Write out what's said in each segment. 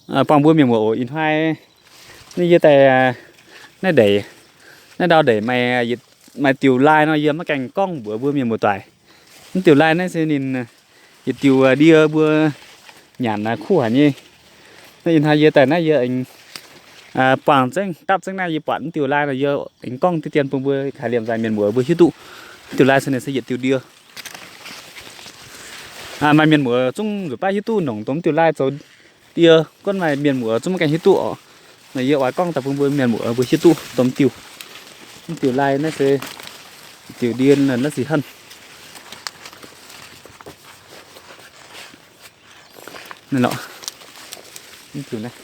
Buangh mbuo mienh muoz oc, ih hnoi naaiv yie daaih naaiv ndeic, naaiv ndau ndeic maaih, maaih diuh lai nor, yie maiv gaengh gorngv mbuox mbuo mienh muoz doic. Mv diuh lai naaiv se ninh yietc diuh ndie mbuo nyanc kuv haic nyei. Naaiv ih hnoi yie daaih naaiv yie aengx buangh zengv dapv zengv naaiv yie buatc mv diuh lai nor, yie aengx gorngv diqv dien bun mbuo haiz liemh nzaaih mienh muoz mbuo hiuv duqv. Mv diuh lai se ninh se yietc diuh ndie. Maaih mienh muoz zungv nzuqc baav hiuv duqv nongc dongh mv diuh lai zoux ndie, gorngv maaih mienh muoz zungv maiv gaengh hiuv duqv oc. Naaiv yie oix gorngv daaih bun mbuo mienh muoz mbuo hiuv duqv dongh mv diuh. Mv diuh lai naaiv se diuh ndie naaiv sic hanv. Naaiv lorqc, mv diuh naaiv.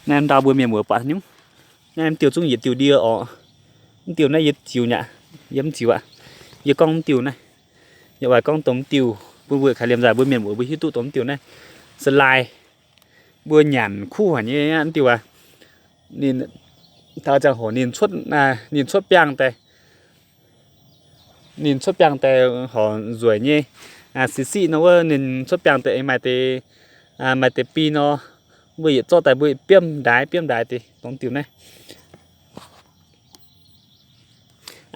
Naaiv ndau mbuo mienh muoz buatc nyungc. Naaiv mv diuh zungv yietc diuh ndie oc. Mv diuh naaiv yie ziux nyaqc, yie mv ziux aqv. Yie gorngv mv diuh naaiv, yie oix gorngv dongh mv diuh bun mbuo kaaix liemh nzaaih mbuo mienh muoz mbuo hiuv duqv dongh mv diuh naaiv se lai mbuo nyanc kuv haic nyei aqv. Mv diuh aac, ninh taux ziangh hoc ninh cuotv, ninh cuotv biangh daaih, ninh cuotv biangh daaih horc nzueic nyei, siqv siqv nor wuov ninh cuotv biangh daaih aengx maaih deix, maaih deix biei nor, mbuo yietc zorqv daaih mbuo biomv ndaix biomv ndaix deix dongh diuh naaiv.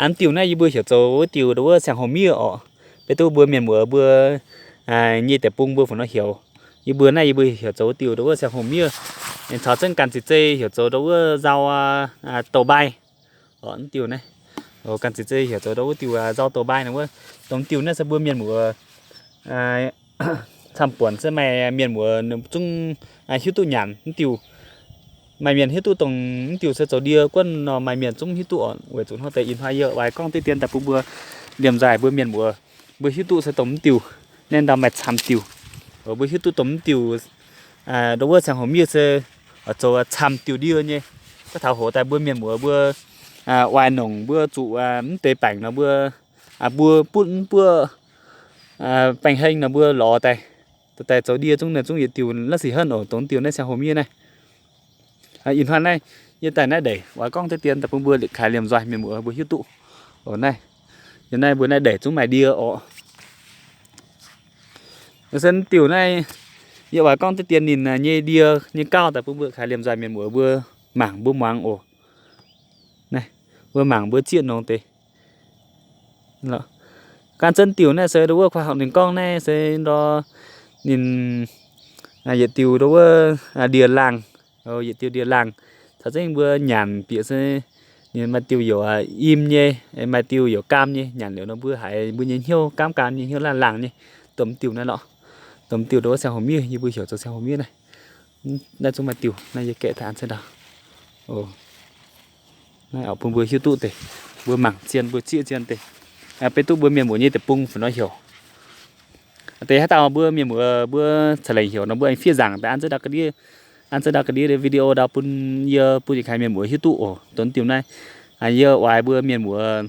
Mv diuh naaiv yie mbuo heuc zoux wuov diuh ndau wuov siang-houx miev oc. Beiv duqv mbuo mienh muoz mbuo nyei deic-bung mbuo fungc nor heuc. Yie mbuo naaiv yie mbuo heuc zoux wuov diuh ndau wuov siang-houx miev. Caux zengv ganh ziex zei heuc zoux ndau wuov nzau douh mbaai. Mv diuh naaiv, ganh ziex zei heuc zoux ndau wuov diuh nzau douh mbaai nor wuov. Dongh diuh naaiv se mbuo mienh muoz camv-buonc se maaih mienh muoz zungv hiuv duqv nyanc mv diuh. Maaih mienh hiuv duqv dongh mv diuh se zoux ndie guonv nor, maaih mienh zungv hiuv duqv oc. Weic zuqc hnangv deix ih hnoi yie oix gorngv diqv dien daaih bun mbuo liemh nzaaih mbuo mienh muoz mbuo hiuv duqv se dongh mv diuh. Naaiv ndau maaih camv diuh. Mbuo hiuv duqv dongh mv diuh ndau wuov siang-houx miev se zoux camv diuh ndie nyei. Gorngv taux hoc daaih mbuo mienh muoz mbuo oix nongc mbuo zuqc mv deix baengc nor mbuo, mbuo butv mv buoqv baengh heng nor mbuo lorz daaih, daaih zoux ndie zungv naaiv zungv yietc diuh la'sic henv oc. Dongh diuh naaiv siang-houx miev naaiv. Ih hnoi naaiv yie daaih naaiv ndeic oix gorngv diqv dien daaih bun mbuo kaaix liemh nzaaih mienh muoz mbuo hiuv duqv oc. Naaiv, yie naaiv mbuo naaiv ndeic zungv maaih ndie oc. Se mv diuh naaiv yie oix gorngv diqv dien ninh nyei ndie nyei gauh daaih bun mbuo kaaix liemh nzaaih mienh muoz mbuo mangc mbuo muangx oc. Mbuo mangc mbuo zieqv nongx deix. Gan zunv diuh naaiv se ndau wuov kuv horpc ninh gorngv naaiv se ndau ninh yietc diuh ndau wuov ndie-laangh, yietc diuh ndie-laangh. Caux zengv mbuo nyanc bieqc se ninh maaih diuh youc im nyei, maaih diuh youc gaam nyei. Nyanc liuz nor mbuo haiz mbuo nyei hnyouv gaamv gaam nyei, hnyouv laangh laangh nyei. Dongh diuh naaiv lorqc. Dongh diuh ndau wuov siang-houx miev, yie mbuo heuc zoux siang-houx miev naaiv. Naaiv zungv maaih diuh, naaiv yie gaeqv daaih an zengv ndau. Naaiv bun mbuo hiuv duqv deix, mbuo mangc zien, mbuo zieqv zien deix, beiv duqv mbuo mienh muoz nyei deic-bung fungc nor heuc. Deix haaix dauh mbuo mienh muoz mbuo ca'lengc heuc nor mbuo aengx fiev nzaangc daaih an zengv ndau ga'ndiev, an zengv ndau ga'ndiev video ndau bun yie, bun yietc kaaix mienh muoz hiuv duqv oc. Dongh diuh naaiv yie oix mbuo mienh muoz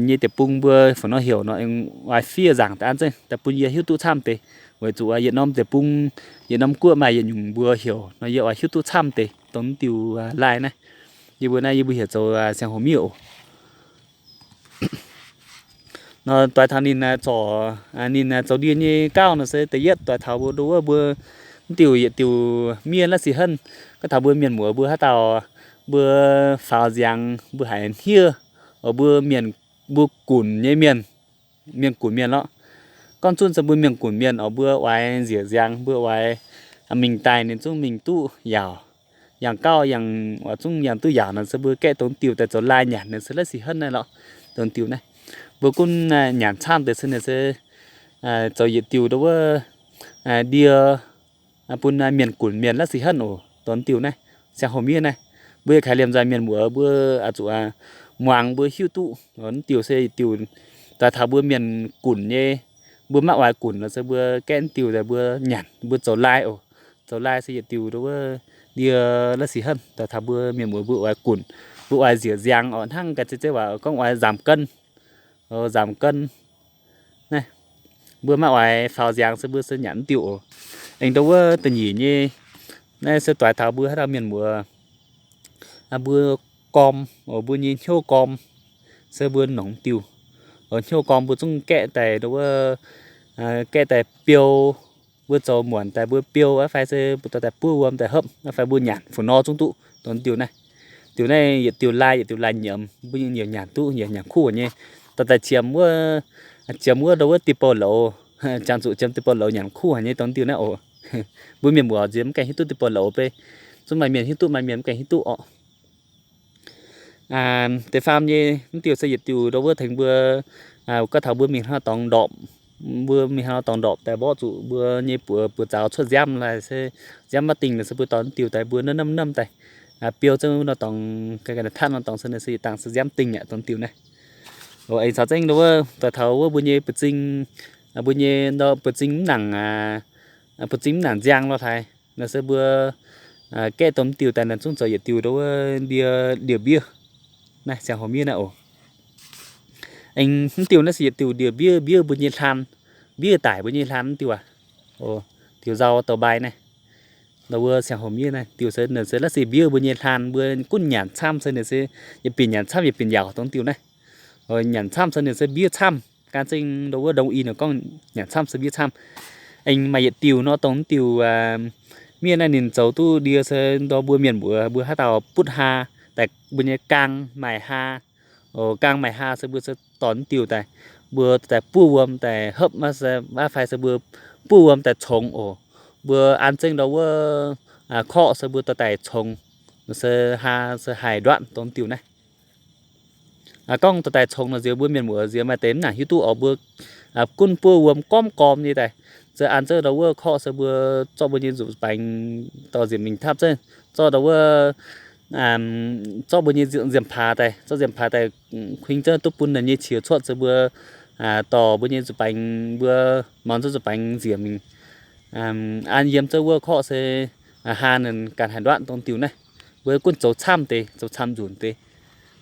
nyei deic-bung mbuo fungc nor heuc nor, oix fiev nzaangc daaih an zengv daaih bun yie hiuv duqv camv deix. Weic zuqc yietc norm deic-bung, yietc norm guoqv maaih yietc nyungc mbuox heuc nor, yie oix hiuv duqv camv deix dongh diuh lai naaiv. Yie mbuo naaiv yie mbuo heuc zoux siang-houx miev oc. Nor doix taux ninh zorc, ninh zoux ndie nyei gauh nor se da'yietv doix taux mbuo ndo wuov mbuo mv diuh yietc diuh miev la'sic henv. Gorngv taux mbuo mienh muoz mbuo haaix dauh mbuo faaux nziangx mbuo haiz hniev, mbuo mienh, mbuo gunc nyei mienh, mienh gunc mienh lorqc. Gorngv zunv se mbuo mienh gunc mienh oc, mbuo oix nziec nziangx, mbuo oix mingh daaih ninh zungv mingh duqv yaauc, yangh gauh yangh oix zungv yangh duqv yaauc nor se mbuo gaeqv dongh diuh daaih zoux lai nyanc nor se la'sic henv naaiv lorqc. Dongh diuh naaiv mbuo gunv nyanc camv deix se ninh se zoux yietc diuh ndo wuov ndie bun mienh gunc mienh la'sic henv oc. Dongh diuh naaiv siang-houx miev naaiv, mbuo yietc kaaix liemh nzaaih mienh muoz mbuo zuqc muangx mbuo hiuv duqv. Mv diuh se diuh doix taux mbuo mienh gunc nyei. Mbuo maiv oix gunc nor se mbuo gaeqv mv diuh daaih mbuo nyanc mbuo zoux lai oc. Zoux lai se yietc diuh ndo wuov ndie la'sic henv doix taux mbuo mienh muoz mbuo oix gunc, mbuo oix nziec nziangx oc. Hnangv ga'zeiv zeiv waac gorngv oix nzamc gen, nzamc gen. Naaiv mbuo maiv oix faaux nziangx se mbuo se nyanc mv diuh oc. Aengx ndo wuov da'nyeic nyei, naaiv se doix taux mbuo haaix dauh mienh muoz mbuo gorm oc, mbuo nyei hnyouv gorm se mbuo nongc mv diuh. hnyouv gorm mbuo zungv gaeqv daaih, gaeqv daaih biou, mbuo zoux muonc daaih mbuo biou aqv fai se mbuo dorh daaih buov wuom daaih hopv aqv fai mbuo nyanc fu'nor zungv duqv dongh diuh naaiv. Diuh naaiv yietc diuh lai yietc diuh lai nyiemz, mbuo nyei nyanc duqv, nyanc kuv nyei. Dorh daaih qiemx wuov, qiemx wuov ndau wuov diuh bouh louz, jangx zuqc qiemx diuh bouh louz nyanc kuv haic nyei dongh diuh naaiv oc. Mbuo mienh muoz nziex mv gaengh hiuv duqv diuh bouh louz beiv, zungv maaih mienh hiuv duqv, maaih mienh mv gaengh hiuv duqv orqc. Deix faam nyei mv diuh se yietc diuh ndau wuov tengx mbuo, gorngv taux mbuo mingh hnangv dorngx ndorpc, mbuo mingh hnangv dorngx ndorpc daaih mborqv zuqc mbuo nyei buoz, buoz zaux cuotv nziaamv laaix se nziaamv maiv dingh laaix se mbuo dorh diuh daaih mbuo naaiv namv namv daaih biou zengv wuov nor dorngx, ga'naaiv tatv nor dorngx se naaiv se yietc dangh se nziaamv dingh aqv dongh diuh naaiv. Aengx caux zengv ndau wuov doix taux wuov mbuo nyei buoz zing, mbuo nyei ndau buoz zing mv nangc, buoz zing mv nangc nziang lorh haaix, naaiv se mbuo gaeqv dongh mv diuh daaih naaiv zungv zoux yietc diuh ndau wuov ndie, ndie-mbiev. Naaiv siang-hoc miev naaiv oc. Aengx mv diuh naaiv se yietc diuh ndie-mbiev, mbiev mbuo nyei hlaan, mbiev daic mbuo nyei hlaan mv diuh aac. Diuh nzau douc mbai naaiv, ndau wuov siang-hoc miev naaiv diuh se, se la'sic mbiev mbuo nyei hlaan, mbuo gunv nyanc camv se ninh se yietc binc nyanc camv yietc binc yaauc dongh diuh naaiv. Nyanc camv se ninh se mbiev camv. Gan zengv ndau wuov ndongc i ninh gorngv nyanc camv se mbiev camv. Aengx maaih yietc diuh nor dongh diuh miev naaiv ninh zoux duqv ndie se ndau mbuo mienh muoz mbuo haaix dauh butv haa daaih mbuo nyei gaang maaic haa. Gaang maaic haa se mbuo se dorh diuh daaih, mbuo daaih buov wuom daaih hopv, maiv fai se mbuo buov wuom daaih congx oc. Mbuo an zengv ndau wuov korqv se mbuo dorh daaih congx, se haa se haih nduatv dongh diuh naaiv. Gorngv dorh daaih congx nor nziex mbuo mienh muoz nziex maaih deix mv nangc hiuv duqv oc. Mbuo gunv buov wuom gormv gorm nyei daaih, se an zengv ndau wuov korqv se mbuo zorqv mbuo nyei nzuqc baengx dorh nziex mingh tapv zengv, zorqv ndau wuov zorqv mbuo nyei nziemx paax daaih, zorqv nziemx paax daaih kuing zengv duqv bun ninh nyei qiex cuotv se mbuo dorh mbuo nyei nzuqc baengx, mbuo muangx zengv nzuqc baengx nziex mingh an yiem zengv wuov korqv se haa ninh ganh haih nduatv dongh diuh naaiv. Mbuo gunv zoux camv deix, zoux camv nzunc deix,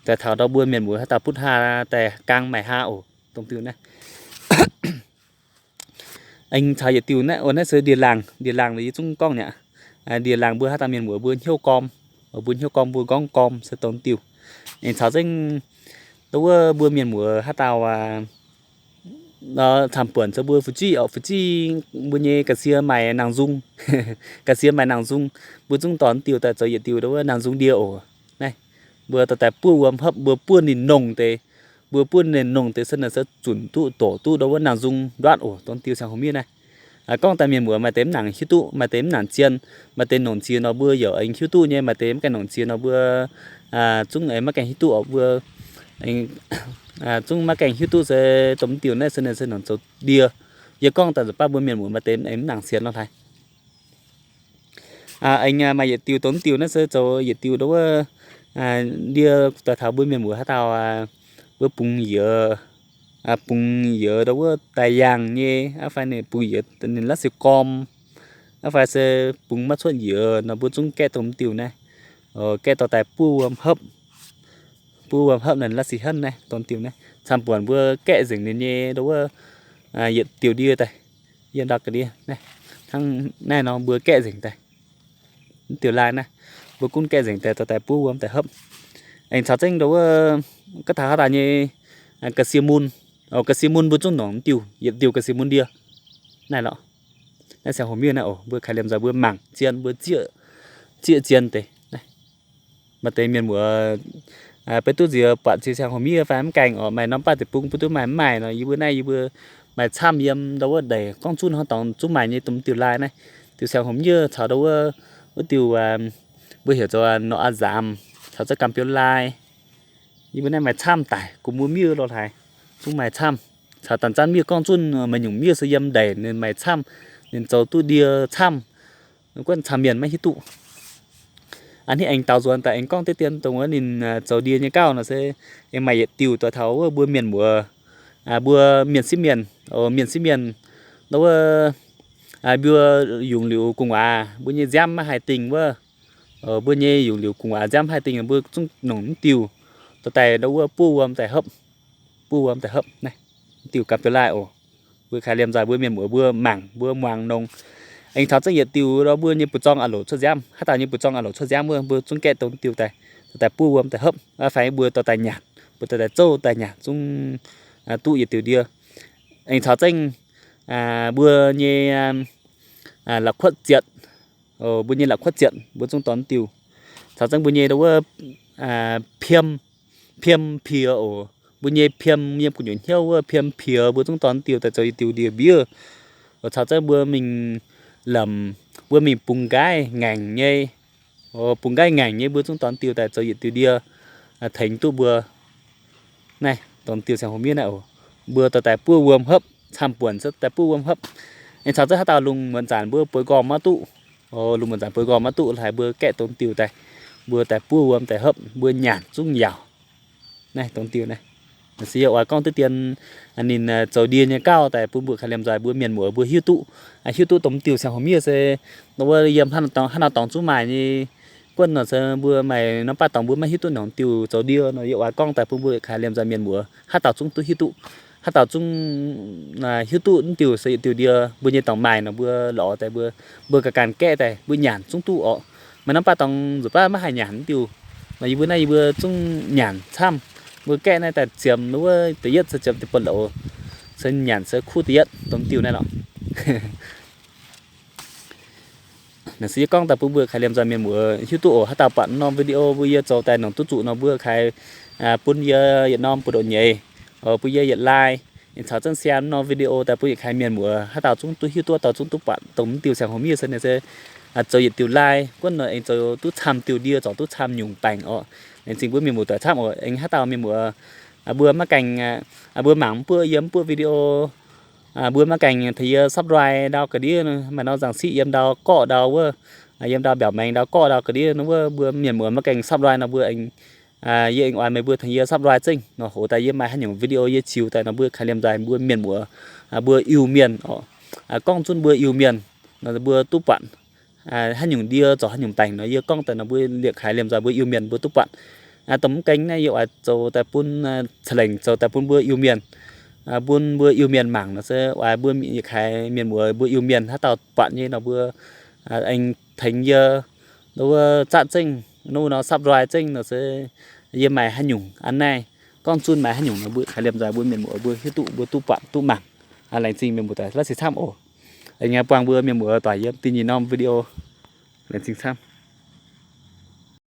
daaih taux ndau mbuo mienh muoz haaix dauh butv haa daaih gaang maaic haa oc dongh diuh naaiv. Aengx caux yietc diuh naaiv, naaiv se ndie-laangh, ndie-laangh lorqc yie zungv gorngv nyei aqv. Ndie-laangh mbuo haaix dauh mienh muoz mbuo hnyouv gorm, mbuo hnyouv gorm mbuo gorngv gorm se dongh diuh. Aengx caux zengv ndau wuov mbuo mienh muoz haaix dauh camv buonc se mbuo fu'jueiv oc, fu'jueiv mbuo nyei ga'sie maaih nangh nzung, ga'sie maaih nangh nzung, mbuo zungv dorh diuh daaih zoux yietc diuh ndau wuov nangh nzung ndie oc. Naaiv mbuo dorh daaih buov wuom hopv, mbuo buov ninh nongh deix, mbuo buov ninh nongh deix se naaiv se zunc duqv doqc duqv ndau wuov nangh nzung nduatv oc dongh diuh siang-hoc miev naaiv. Gorngv daaih mienh muoz maaih deix mv nangc hiuv duqv, maaih deix mv nangc zien, maaih deix nongc ziex nor mbuo yaac aengx hiuv duqv nyei, maaih deix mv gaengh nongc ziex nor mbuo zungv aengx maiv gaengh hiuv duqv oc, mbuo zungv maiv gaengh hiuv duqv se dongh diuh naaiv se naaiv se nongc zoux ndie. Yie gorngv daaih nzunc baav mbuo mienh muoz maaih deix aengx mv nangc sienx lorh haic. Aengx maaih yietc diuh dongh diuh naaiv se zoux yietc diuh ndau wuov ndie daaih taux mbuo mienh muoz haaix dauh mbuo bungx yiez, bungx yiez ndau wuov daaih yangh nyei aqv fai ninh bungx yiez ninh la'sic gorm aqv fai se bungx maiv cuotv yiez nor mbuo zungv gaeqv dongh diuh naaiv, gaeqv dorh daaih buov wuom hopv, buov wuom hopv naaiv la'sic henv naaiv dongh diuh naaiv. Camv buonc mbuo gaeqv nzengc ninh nyei ndau wuov yietc diuh ndie daaih, yie ndau ga'ndiev naaiv, hnangv naaiv nor mbuo gaeqv nzengc daaih. Diuh lai naaiv mbuo gunv gaeqv nzengc daaih dorh daaih buov wuom daaih hopv. Aengx caux zengv ndau wuov gorngv taux haaix dauh nyei ga'sie mun, ga'sie mun mbuo zungv nongc diuh, yietc diuh ga'sie mun ndie naaiv lorqc. Naaiv siang-hoc miev naaiv oc, mbuo kaaix liemh nzaaih mbuo mangc zien, mbuo zieqv, zieqv zien deix naaiv. Maaih deix mienh muoz beiv duqv nziex buatc ziex siang-hoc miev fai mv gaengh oc, maaih norm baav deic-bung beiv duqv maaih mv maaih nor, yie mbuo naaiv yie mbuo maaih camv yiem ndau wuov ndeic gorngv zunv hnangv dorngx zungv maaih nyei dongh diuh lai naaiv. Diuh siang-hoc miev caux ndau wuov, wuov diuh mbuo heuc zoux nor a'nzaamz caux za'ganh biouv lai. Yie mbuo naaiv maaih camv daic, gunv mbuo miev lorh haic, zungv maaih camv. Caux dangh zanv miev gorngv zunv maaih nyungc miev se yiem ndeic ninh maaih camv, ninh zoux duqv ndie camv. Guonv camv mienh maiv hiuv duqv. A'hneiv aengx daaux nzuonx daaih aengx gorngv deix dien dongh wuov ninh zoux ndie nyei gauh nor se aengx maaih yietc diuh doix taux wuov mbuo mienh muoz, mbuo mienh sieqv mienh, mienh sieqv mienh, ndau wuov mbuo yungz liuz gu'nguaaz mbuo nyei nziaamv maiv haih dingh wuov, mbuo nyei yungz liuz gu'nguaaz nziaamv maiv haih dingh, mbuo zungv nongc mv diuh dorh daaih ndau wuov buov wuom daaih hopv, buov wuom daaih hopv naaiv, mv diuh ganh biouv lai oc. Mbuo kaaix liemh nzaaih mbuo mienh muoz mbuo mangc mbuo muangx nongx. Aengx caux zengv yietc diuh ndau mbuo nyei buoz-zorng a'loc cuotv nziaamv, haaix dauh nyei buoz-zorng a'loc cuotv nziaamv wuov mbuo zungv gaeqv dongh diuh daaih, dorh daaih buov wuom daaih hopv, fai mbuo dorh daaih nyanc, mbuo dorh daaih zouv daaih nyanc zungv duqv yietc diuh ndie. Aengx caux zengv mbuo nyei la'kuotv zietc, mbuo nyei la'kuotv zietc mbuo zungv dorh diuh. Caux zengv mbuo nyei wuov piem, piem piex oc, mbuo nyei piem yiem gu'nyuoz hnyouv wuov piem piex mbuo zungv dorh diuh daaih zoux yietc diuh ndie-mbiev. Caux zengv mbuo mingh lamc, mbuo mingh bungx nqaiv ngaengc nyei, bungx nqaiv ngaengc nyei mbuo zungv dorh diuh daaih zoux yietc diuh ndie tengx duqv mbuo. Naaiv dongh diuh saeng-houh miev naaiv oc. Mbuo dorh daaih buov wuom hopv, camv-buonc se daaih buov wuom hopv. Aengx caux zengv haaix dauh lungh muonz zanc mbuo bueix nqorngh maiv duqv, lungh muonz zanc bueix nqorngh maiv duqv, haaix mbuo gaeqv dongh diuh daaih, mbuo daaih buov wuom daaih hopv, mbuo nyanc zungv yaauc. Naaiv dongh diuh naaiv, se yie oix gorngv diqv dien ninh zoux ndie nyei gauh daaih bun mbuo kaaix liemh nzoih mbuo mienh muoz mbuo hiuv duqv, hiuv duqv dongh diuh saeng-houh miev se nor wuov yiem haaix norm dorngx zungv maaih nyei. Guonv nor se mbuo maaih norm baav dorngx mbuo maiv hiuv duqv dongh diuh zoux ndie nor, yie oix gorngv daaih bun mbuo kaaix liemh nzoih mienh muoz haaix dauh zungv duqv hiuv duqv, haaix dauh zungv hiuv duqv diuh se diuh ndie mbuo nyei dorngx maaih nor mbuo lorz daaih mbuo, mbuo ganh ganh gaeqv daaih mbuo nyanc zungv duqv orqc. Maaih norm baav dorngx nzuqc baav maiv haih nyanc diuh nor, yie mbuo naaiv yie mbuo zungv nyanc camv. Mbuo gaeqv naaiv daaih ziemx wuov da'yietv se ziemx deix buonc louz, se nyanc se kuv da'yietv dongh diuh naaiv lorqc. Naaiv se yie gorngv daaih bun mbuo kaaix liemh nzoih mienh muoz hiuv duqv oc. Haaix dauh buatc norm video mbuo yie zoux daaih nongc duqv zuqc nor mbuo kaaix bun yie yietc norm buoz-ndoqv nyeiz, bun yie yietc like, caux zengv share norm video daaih bun yietc kaaix mienh muoz haaix dauh zungv duqv hiuv duqv, haaix dauh zungv duqv buatc dongh mv diuh saeng-houh miev se naaiv se zoux yietc diuh like guonv nor aengx zoux duqv camv diuh ndie, zoux duqv camv nyungc baengc orqc. Laengz zingh mbuo mienh muoz doic camv oc. Aengx haaix dauh mienh muoz mbuo maiv gaengh, mbuo mangc mv buoqv yie mv buoqv video, mbuo maiv gaengh tengx yie subscribe ndau ga'ndiev, maaih norm nzangc siqv yiem ndau gorqv ndau wuov, yiem ndau mbiaauc maengx ndau gorqv ndau ga'ndiev nor wuov, mbuo mienh muoz maiv gaengh subscribe nor mbuo aengx, yie aengx oix meih mbuo tengx yie subscribe zengv nor, hoz daaih yie maaih haaix nyungc video yie ziux daaih nor mbuo kaaix liemh nzoih mbuo mienh muoz, mbuo Iu-Mienh oc, gorngv zunv mbuo Iu-Mienh nor mbuo duqv buatc haaix nyungc ndie zoux haaix nyungc baengc nor yie gorngv daaih nor mbuo liepc kaaix liemh nzoih mbuo Iu-Mienh mbuo duqv buatc. Dongh mv gaengh naaiv yie oix zoux daaih bun, ca'lengc zoux daaih bun mbuo Iu-Mienh, bun mbuo Iu-Mienh mangc nor se oix mbuo yietc kaaix mienh muoz mbuo Iu-Mienh haaix dauh buatc nyei nor mbuo aengx tengx yie nor wuov zatv zengv, nor subscribe zengv nor se yie maaih haaix nyungc an naaiv, gorngv zunv maaih haaix nyungc nor mbuo kaaix liemh nzoih mbuo mienh muoz mbuo hiuv duqv mbuo duqv buatc duqv mangc. Laengz zingh mienh muoz doic la'sic camv oc. Aengx buangh mbuo mienh muoz doic yiem da'nyeic norm video. Laengz zingh camv.